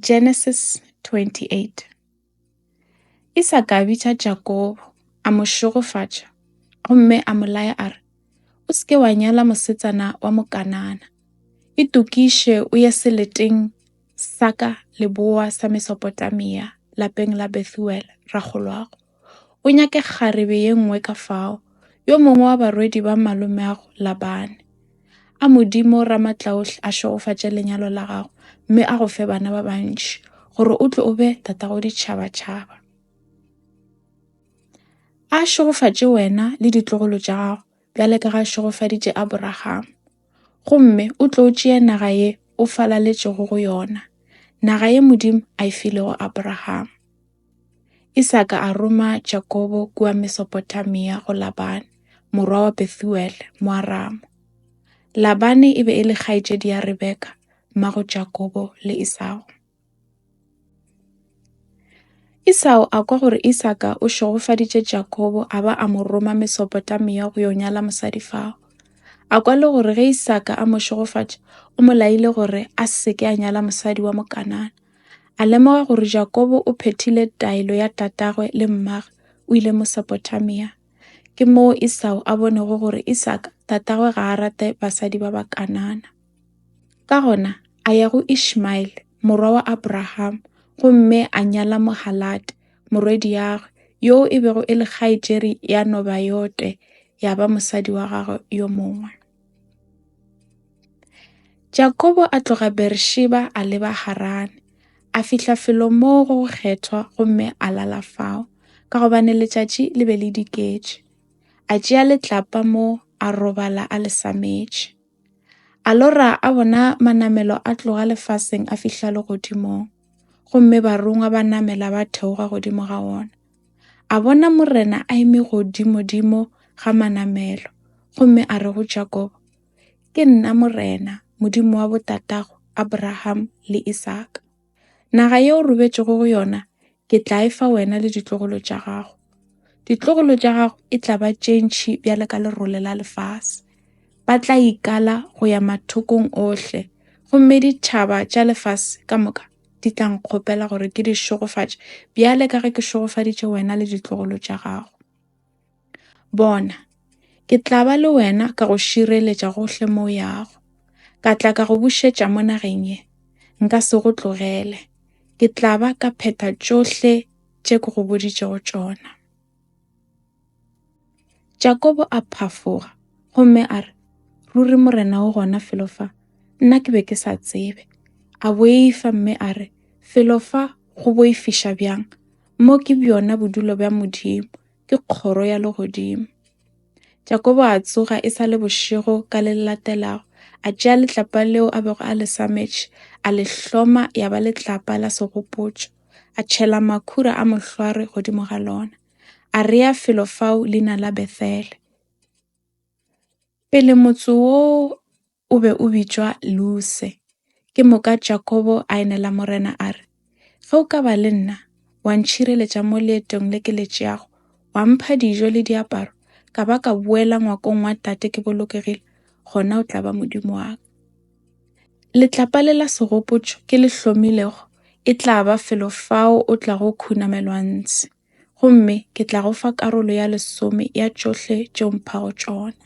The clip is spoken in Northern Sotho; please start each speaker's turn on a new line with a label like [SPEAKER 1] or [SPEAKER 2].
[SPEAKER 1] Genesis 28. Isaka a bitša Jakobo, a mo šegofatša gomme a mo laya a re, O se ke wa nyala mosetsana wa Mokanana. Itokiše o ye seleteng sa ka leboa sa Mesopotamia, lapeng la Bethuele, rakgolo'ago. O nyake kgarebe ye nngwe ka fao, yo mongwe wa barwedi ba malome'ago Labane. A Modimo Ramatlaohle a šegofatše lenyalo la gago mme a go fe bana ba bantši, gore o tle o be tatago ditšhabatšhaba. A šegofatše wena le ditlogolo tša gago bjale ka ge a šegofaditše Aborahama. Gomme o tle o tšee naga ye o falaletšego go yona, naga ye Modimo a e filego Aborahama. Isaka a roma Jakobo kua Mesopotamia go Labane, morwa wa Bethuele, Moaramo. Labane e be e le kgaetšedi ya Rebeka, mmago Jakobo le Esau. Esau a kwa gore Isaka o šegofaditše Jakobo a ba a mo roma Mesopotamia go yo nyala mosadi fao. A kwa le gore ge Isaka a mo šegofatša, o mo laile gore a se ke a nyala mosadi wa Mokanana. A lemoga gore Jakobo o phethile taelo ya tatagwe le mmagwe, o ile Mesopotamia. Ke moo Esau a bonego gore Isaka tatagwe ga a rate basadi ba Bakanana. Ka gona a ya go Ishmaele morwa wa Abrahama gomme a nyala Mohalate morwediagwe yoo e bego e le kgaetšedi ya Nobayote ya ba mosadi wa gagwe yo mongwe. Jakobo a tloga Beresheba a leba Harane. A fihla felo moo go gokgethwa gomme a lala fao, ka gobane letšatši le be le diketše. A tšea letlapa moo a robala a le sametše. A lora a bona manamelo a tloga lefaseng a fihla legodimong, gomme barongwa ba namela ba theoga godimo ga ona. A bona Morena a eme godimodimo ga manamelo, gomme a re go Jakobo, Ke nna Morena, Modimo wa botatago Abraham le Isaka. Naga ye o robetšego go yona ke tla e fa wena le ditlogolo tša gago. Ditlogolo tša gago e tla ba tše ntši bjalo ka lerole la lefase. Ba tla ikala go ya mathokong ohle, gomme ditšhaba tša lefase ka moka di tla nkgopela gore ke di šegofatše bjale ka ge ke šegofaditše wena le ditlogolo tša gago. Bona, ke tla ba le wena ka go šireletša gohle mo o yago, ka tla ka go bušetša mo nageng ye. Nka se go tlogele. Ke tla ba ka phetha tšohle tše ke go boditšego tšona. Jakobo a phafoga gomme a re, Ruri Morena o gona felo fa, nna ke be ke sa tsebe. A boifa mme a re, Felo fa go boifiša bjang! Mo ke bjona bodulo bja Modimo, ke kgoro ya legodimo. Jakobo a tsoga e sa le bošego ka le le latelago, a tšea letlapa leo a bego a le sametše, a le hloma ya ba letlapa la segopotšo, a tšhela makhura a mohlware godimo ga lona, a rea felo fao leina la Bethele. Pele motse woo o be o bitšwa Luse. Ke moka Jakobo a enela Morena a re, Ge o ka ba le nna, wa ntšhireletša mo leetong le ke le tšeago, wa mpha dijo le diaparo, ka ba ka boela ngwakong wa tate ke bolokegile, gona o tla ba Modimo wa ka. Letlapa le la segopotšo ke le hlomilego e tla ba felo fao o tlago khunamelwa ntshe, gomme ke tla go fa karolo ya lesome ya tšohle tše o mphago tšona.